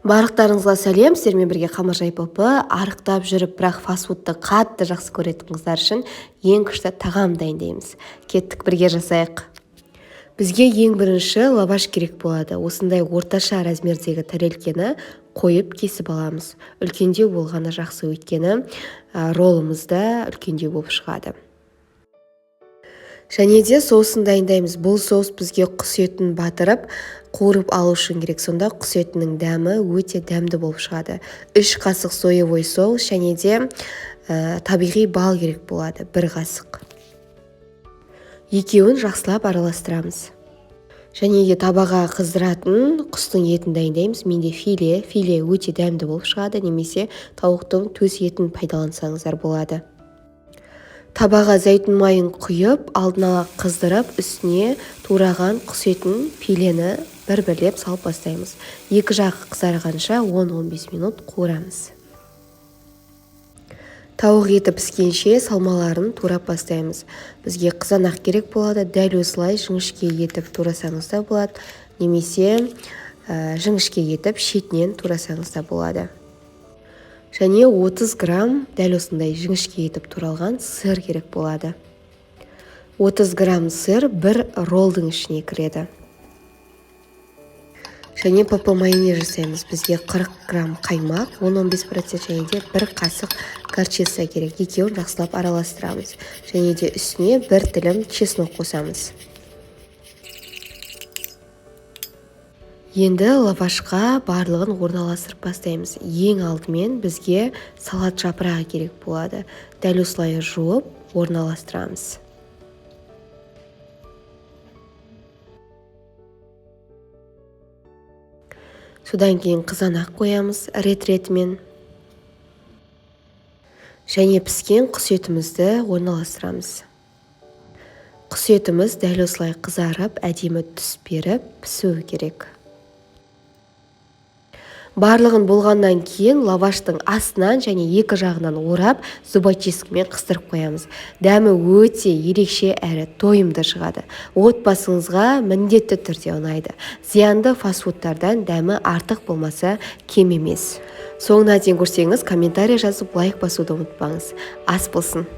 Барлықтарыңызға сәлем, сіздермен бірге Қамыржай ПП. Арықтап жүріп, бірақ фастфудты қатты жақсы көретін қыздар үшін ең күшті тағам дайындаймыз. Кеттік, бірге жасайық. Бізге ең бірінші лаваш керек болады. Осындай орташа размердегі тарелкені қойып кесіп аламыз. Үлкендеу болғаны жақсы, өйткені ролымыз да үлкендеу болып шығады. Және де соусын дайындаймыз. Бұл соус бізге құс етін батырып, қуырып алу үшін керек. Сонда құс етінің дәмі өте дәмді болып шығады. 3 қасық соевый соус және де табиғи бал керек болады, 1 қасық. Екеуін жақсылап араластырамыз. Және де табаға қыздыратын құстың етін дайындаймыз. Менде филе, филе өте дәмді болып шығады, немесе тауықтың төс етін пайдалансаңыздар болады. Табаға зәйтүн майын құйып, алдын ала қыздырып, үстіне тураған құс етін филені бір-бірлеп салып бастаймыз. Екі жағы қызарғанша 10-15 минут қуырамыз. Тауық еті піскенше салмаларын турап бастаймыз. Бізге қызанақ керек болады. Дәл осылай жіңішке етіп турасаңыз да болады, немесе жіңішке етіп шетінен турасаңыз да болады. Және 30 грамм дәл осындай жіңішке етіп туралған сыр керек болады. 30 грамм сыр бір ролдың ішіне кіреді. Және ПП майонез жасаймыз. Бізге 40 грамм қаймақ, 10-15% және де 1 қасық горчица керек. Екеуін жақсылап араластырамыз. Және де үстіне 1 тілім чеснок қосамыз. Енді лавашқа барлығын орналастырып бастаймыз. Ең алдымен бізге салат жапырағы керек болады. Дәл осылай жуып орналастырамыз. Содан кейін қызанақ қоямыз рет-ретімен. Және піскен құс етімізді орналастырамыз. Құс етіміз дәл осылай қызарып, әдемі түс беріп пісуі керек. Барлығын болғаннан кейін лаваштың астынан және екі жағынан орап, зубочисткамен қыстырып қоямыз. Дәмі өте ерекше әрі тойымды шығады. Отбасыңызға міндетті түрде ұнайды. Зиянды фастфудтардан дәмі артық болмаса кем емес. Соңына дейін көрсеңіз, комментарий жазып, лайк басуды ұмытпаңыз. Ас болсын.